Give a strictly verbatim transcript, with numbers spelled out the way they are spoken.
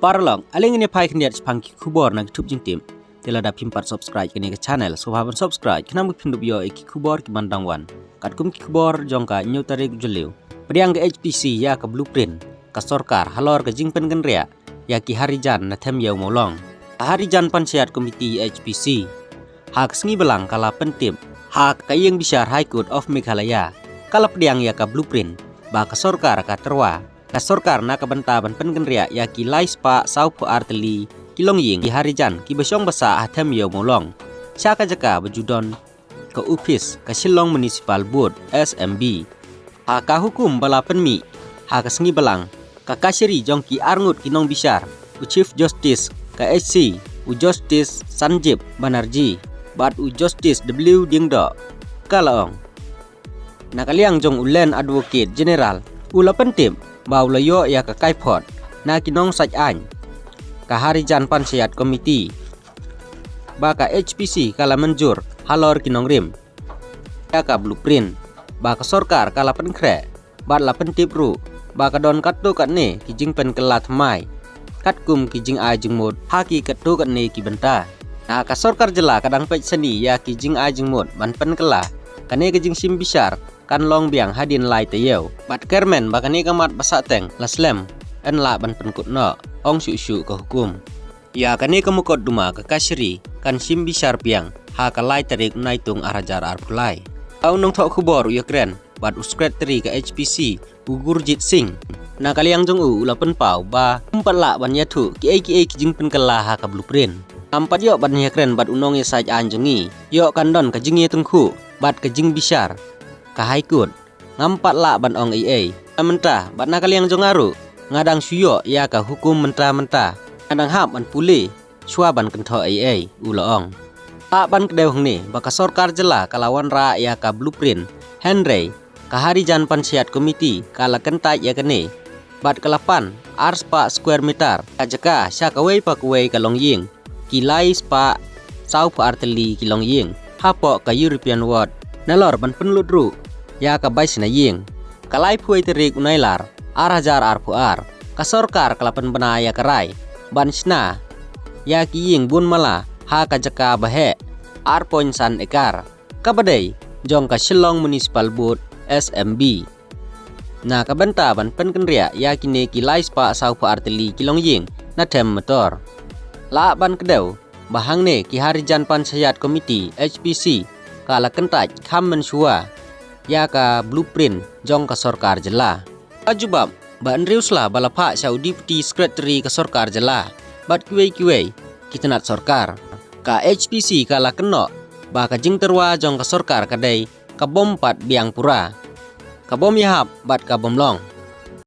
Paralok, ale ngin ïa phai khyndiat shaphang ki khubor na ki thup jingtip. Te lada phim pat subscribe kane ka channel, sngewbha ban subscribe, khnang ba phin dup ïoh ïa ki khubor ki ban dang wan. Katkum ki khubor jong ka hynñiew tarik Jylliew. Pdiang ka H P C ïa ka blueprint ka sorkar halor ka jingpynkynriah ïa ki Harijan na Them Ïew Mawlong. Ka Harijan Panchayat Committee, H P C, ha ka sngi Balang ka la pyntip ha ka ïing bishar High Court of Meghalaya, ka la pdiang ïa ka blueprint ba ka sorkar ka tyrwa ka sorkar na ka bynta ban pynkynriah ïa ki lai spah sawphew ar tylli ki longïing ki Harijan kiba shong ba sah ha Them Ïew Mawlong sha ka jaka ba ju don ka ophis ka Shillong Municipal Board, S M B. Ha ka hukum ba la pynmih ha ka sngi Balang, ka kashari jong ki arngut ki nongbishar, u Chief Justice ka H C, u Justice Sanjib Banerjee bad u Justice W Diengdoh, ka la ong, na ka liang jong u Land Advocate General, u la pyntip ba u la ïoh ïa ka kaiphod na ki nongsait aiñ ka Harijan Panchayat Committee ba ka H P C ka la mynjur halor ki nongrim ïa ka blueprint ba ka sorkar ka la pynkhreh bad la pyntip ruh ba ka don katto katne ki jingpynkylla thymmai katkum ki jingai jingmut ha ki katto katne ki bynta. Na ka sorkar jylla ka dang peit shane ïa ki jingai jingmut ban pynkylla kane ka jingshim bishar kan long biang hadien lai taïew bad kyrmen ba kane ka mat ba sahteng la slem yn lah ban pynkut noh, ong shuh shuh ka hukum. Ïa kane ka mukotduma ka kashari kan shim bishar biang ha ka lai tarik Naitung ar hajar arphew lai. Ka u nongthoh khubor u ïakren bad u Secretary ka H P C, u Gurjit Singh, na ka liang jong u u la pynpaw ba ym pat lah ban ïathuh kiei kiei ki jingpynkylla ha ka blueprint. Ngam pat ïoh ban ïakren bad u nongïasaid aiñ jong ngi, ïoh kan don ka jingïatyngkhuh bad ka jingbishar ka High Court. Ngam pat lah ban ong ei ei. Mynta bad na ka liang jong nga ruh nga dang shu ïoh ïa ka hukum mynta mynta. Nga dang hap ban pule shuwa ban kynthoh ei ei, u la ong. Lah ban kdew hangne ba ka sorkar jylla ka la wanrah ïa ka blueprint, hynrei ka Harijan Panchayat Committee ka la kyntait ïa kane bad ka la pan ar spah square meter ka jaka sha kawei pa kawei ka longïing, ki lai spah sawphew ar tylli ki longïing hapoh ka European Ward. Nalor ban pynlut ruh ïa ka bai shna ïing, ka laiphew wei tarik u Nailar ar hajar arphew ar, ka sorkar ka la pynbna ïa ka rai ban shna ïa ki ïing bun mala ha ka jaka ba heh ar point san ekar, kaba dei jong ka Shillong Municipal Board, S M B, na ka bynta ban pynkynriah ïa kine ki lai spah sawphew ar tylli ki longïing na Them Metor. Lah ban kdew ba hangne ki Harijan Panchayat Committee, H P C, ka la kyntait kham mynshuwa ïa ka blueprint jong ka sorkar jylla. Ka jubab ba hynriew sla ba la phah sha u Deputy Secretary ka sorkar jylla bad kiwei kiwei ki tnat sorkar, ka H P C ka la kynnoh ba ka jingtyrwa jong ka sorkar ka dei ka bym pat biang pura, ka bym ïahap bad ka bym long.